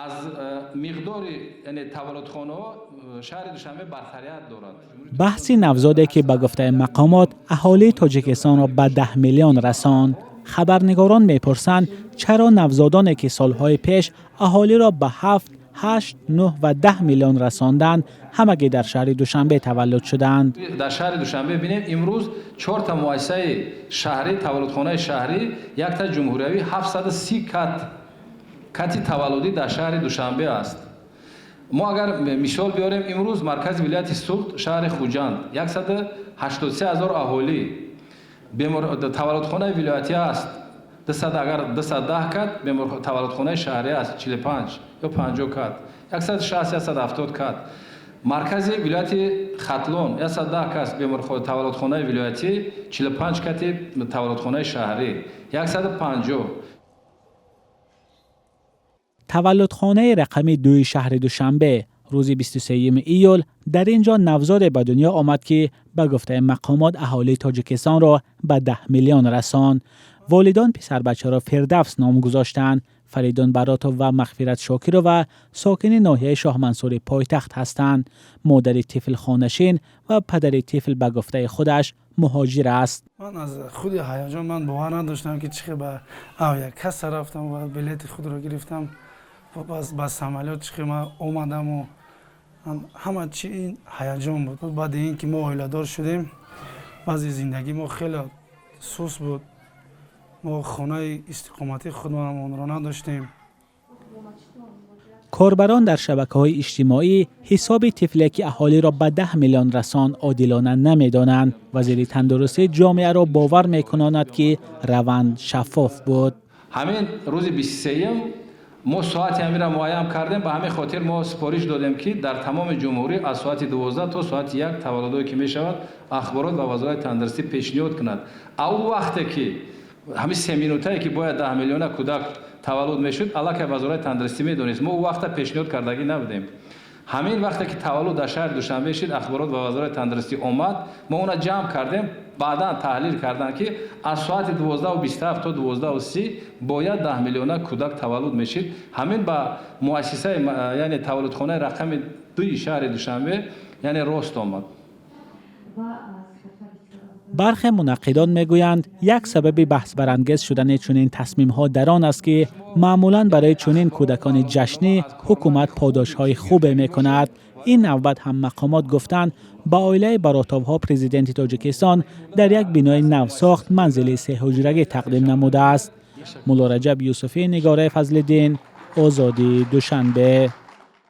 Аз миқдори, яъне таваллудхонаҳо, шаҳри Душанбе бартарият дорад. Баҳси навзоде, ки ба гуфтаи мақомот аҳолии Тоҷикистонро ба 10 миллион расонд. Хабарнигорон мепурсанд, чаро навзодоне, ки солҳои пеш аҳолиро ба 7, 8, 9 ва 10 миллион расонданд, ҳамагӣ дар шаҳри Душанбе таваллуд шуданд. Дар шаҳри Душанбе бинем, имрӯз чорта муассисаи шаҳрӣ, таваллудхонаи шаҳрӣ, якта ҷумҳуриявӣ, 730 кати таваллудӣ дар шаҳри Душанбе аст. Мо агар мисол биёрем, имрӯз маркази вилояти Суғд, шаҳри Хуҷанд, 183 ҳазор аҳолӣ, таваллудхонаи вилоятӣ аст агар 210 кат, таваллудхонаи шаҳрӣ аст 45 ё 50 кат, 160, 170 кат. Маркази вилояти Хатлон 110 кас таваллудхонаи вилоятӣ, 45 кати таваллудхонаи шаҳрӣ, 150. Таваллудхонаи рақами дуи шаҳри Душанбе. Рӯзи 23 июл дар ин ҷо навзоде ба дунё омад, ки ба гуфтаи мақомот аҳолии Тоҷикистонро ба 10 миллион расонд. Волидон писарбачаро Фирдавс ном гузоштанд. Фаридун Баротов ва Мағфират Шокирова сокини ноҳияи Шоҳмансури пойтахт ҳастанд. Модари тифл хонашин ва падари тифл, ба гуфтаи худаш, муҳоҷир аст. Ман аз худи ҳаяҷон ман бовар надоштам, ки чӣ ба авиакасса рафтам ва билети худро гирифтам, ба самолёт чӣ ман омадаму ҳама чи ин ҳаяҷон буд. Баъди ин ки мо оиладор шудем, баъзи зиндагии мо хеле суст буд. Мо хонаи истиқоматии худамонро надоштем. Корбарон дар шабакаҳои иҷтимоӣ ҳисоби тифле, ки аҳолиро ба 10 миллион расонд, одилона намедонанд. Вазири тандурустӣ ҷомеаро бовар мекунонад, ки раванд шаффоф буд. Ҳамин рӯзи 23-юм мо соати ҳаминро муайян кардем. Ба ҳамин хотир мо супориш додем, ки дар тамоми ҷумҳурӣ аз соати 12 то соати 1 таваллудое ки мешавад, ахборот ба Вазорати тандурустӣ пешниҳод кунад. А ӯ вақте ки ҳамин 3 минутае ки бояд 10 миллиона кӯдак таваллуд мешуд, аллакай Вазорати тандурустӣ медонист. Мо ӯ вақта пешниҳод кардагӣ набудем. Ҳамин вақте ки таваллуд дар шаҳри Душанбе шид, ахборот ба Вазорати тандурустӣ омад, мо она ҷамъ кардем, баъдан таҳлил карданд, ки аз соати 12:27 то 12:30 бояд 10 миллиона кӯдак таваллуд мешид. Ҳамин ба муассисаи, яъне таваллудхонаи рақами дуи шаҳри Душанбе, яъне рост омад. Бархе мунаққидон мегӯянд, як сабаби баҳсбарангез шудани чунин тасмимҳо дар он аст, ки маъмулан барои чунин кӯдакони ҷашнӣ ҳукумат подошҳои хубе мекунад. Ин навбат ҳам мақомот гуфтанд, ба оилаи Баротовҳо президенти Тоҷикистон дар як бинои навсохт манзили сеҳуҷрагӣ тақдим намудааст. Муллораҷаб Юсуфӣ, Нигораи Фазлиддин, Озодӣ, Душанбе.